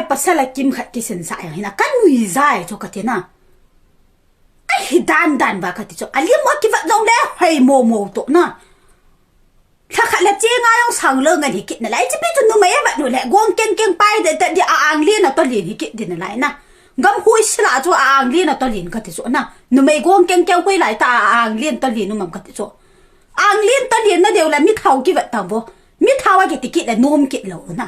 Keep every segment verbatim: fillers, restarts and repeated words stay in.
Pasal a kim khat kisin sa jong hi na, ka nui jai chu kati na. Ahi dan dan va kati chu. Alim a kivat jong le hoi mo mo to na. Lha khat le che nga jong sang lo ngan hi kit na lai. Chipi chu numei avat nu le gong keng keng pai de de a ang lin a to lin hi kit din lai na. Gam hui sila chu a ang lin a to lin kati chu na. Numei gong keng keng hui lai ta a ang lin to lin um am kati chu. Ang lin to lin na deu le mi thao kivat ta vo. Mi thao a kiti kit le nom kit lo na.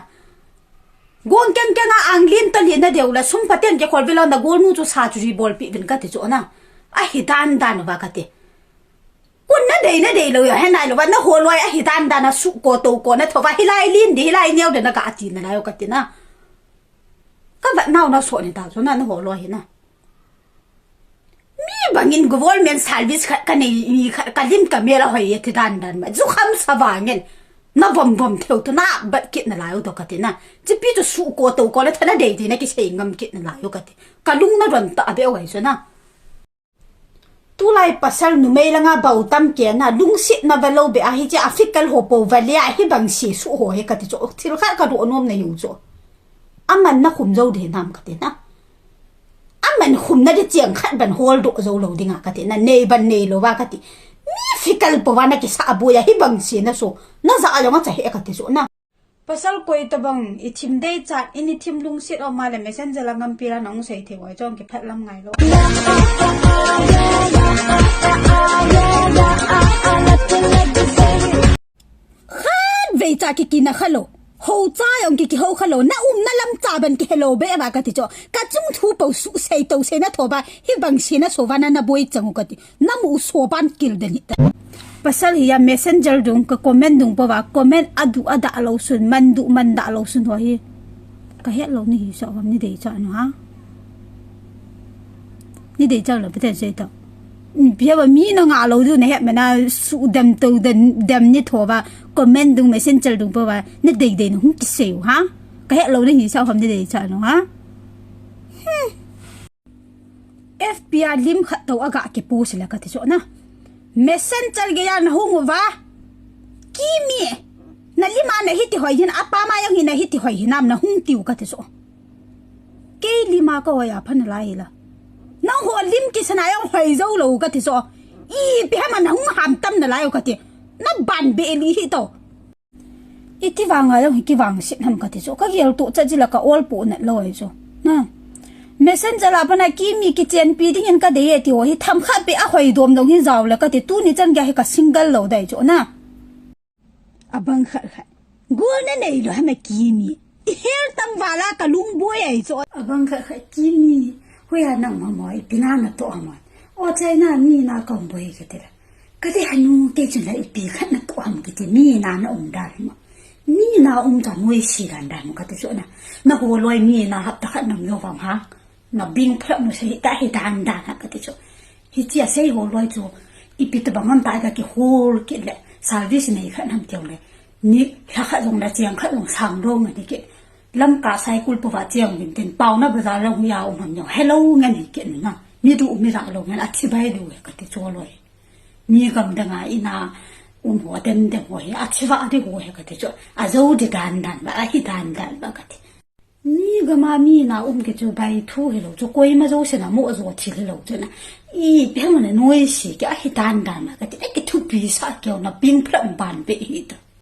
Gong keng keng a ang lin to lin na deu le sum phaten ke khol vilo na gol nu chu sa chu ri bol pi vin kati chu na. Ahi dan dan va kati. Kun na dei na dei lo ya he nai lo va na ho loi ahi dan dan a su ko to ko na tho va hilai lin di hilai neo de na ka ati na lai o kati na. Ka vat nau na so ni ta chu na na ho loi hi na. Mi bangin government service khat ka nei, mi khat ka lim ka mel a hoi e ti dan dan ma. Zu kham sa vangin. Na vom vom theu tu na bat kit na lai u to kati na. Chipi tu su ko to ko le thana dei dei na kisei ngam kit na lai u kati. Ka lung na ron ta be wai so na. Tulai pasal numei langa bau tam ke na lungset na va lo be ahi che a fikal ho po va le ahi bang si su ho he kati cho. Thil khat ka ro nom na yu cho. Aman na khum zo de nam kati na. Aman khum na de chiang khat ban hol do zo lo dinga kati na nei ban nei lo va kati. Mi fikal po va na kisa abu ya hi bang si na so. Na za a yong a cha he kati so na. Pasal koi tabang i thim dei chat, i ni thim lungset o ma le messenger la ngampi la nong sei thei wai chong ki phat lam ngai lo. Khat vei cha ki kina khalo. Ho cha yong ki ki ho khalo. Na um na lam cha ban ki hello be ba kati cho. Ka chung thu po su sei to sei na tho ba. Hi bang si na so va na na boi chang u kati. Na mu so ban kil de ni ta. Pasal hi ya messenger dung ka comment dung pa va comment adu ada lo sun man du man da lo sun ho hi. Ka het lo ni hi sa vam ni dei cha no ha. Ni dei cha lo pete sei to. Bia ba mi na nga lo du na het mana su dem to dem dem ni tho va comment dung messenger dung pa va na dei dei na hung ki sei u ha. Ka het lo ni hi sa vam ni dei cha no ha. F B I lim khat to aga ki pu sila kati so na. Messenger ge ya na hung va. Kimi. Na lima na hiti hoi hin apa ma yang hin na hiti hoi hinam na hung tiu kati so. Kei lima ka hoi a phan lai la. Na ho lim ki sana yang hoi zo lo kati so. I pi ha ma na hung ham tam na lai kati. Na ban be li hi to. Iti vanga jong hi kivang sit ham kati chu. Ka gel tu cha jila ka ol pu nat lo ai chu. Na. Messenger la pana kimi ki chen pi ding in ka dei e ti ho hi tham khat pe a hoi dom dong hi jao le kati tu ni chan gei hi ka single lo dai chu na. Abang khat khat. Gol na nei lo hama kimi. I hel tam vala ka lung boi ai chu. Abang khat khat kimi. Hoiya nang ma mo i pi na na to a mo. O chai na mi na ka um boi ke te la. Ka ti hanu te chun la ipi khat na to ham kiti mi na na um dan mo. Mi na um ta noi si dan dan mo kati chu na. Na ho loi mi na hap ta khat nam yo vam ha. Na bing phra mo se ta hi dan dan ha kati chu. Hi chia sei ho loi chu ipi ta bang am ta ka ki hol ki le service nei khat nam teu le. Ni la khat jong la chiang khat jong sang dong ni ki. Lam ka sai kul pu va chiang vin tin pau na bazar la hu ya um ham yo. Hello ngan hi ki na. Ni du mi ra lo ngan a thi bai du kati chu loi. Mi gam danga ina um ho dem dem ho hi, a thiva di ho hi kati chu. A zo di dan dan ba, a hi dan dan ba kati. Mi gama mi na um ki chu bai thu hi lo chu, koima zo sena mo zo thil hi lo chu na. I pe mo na noi si ki a hi dan dan ba kati. A ki thupi sa ki na ping phlam ban be hi ta.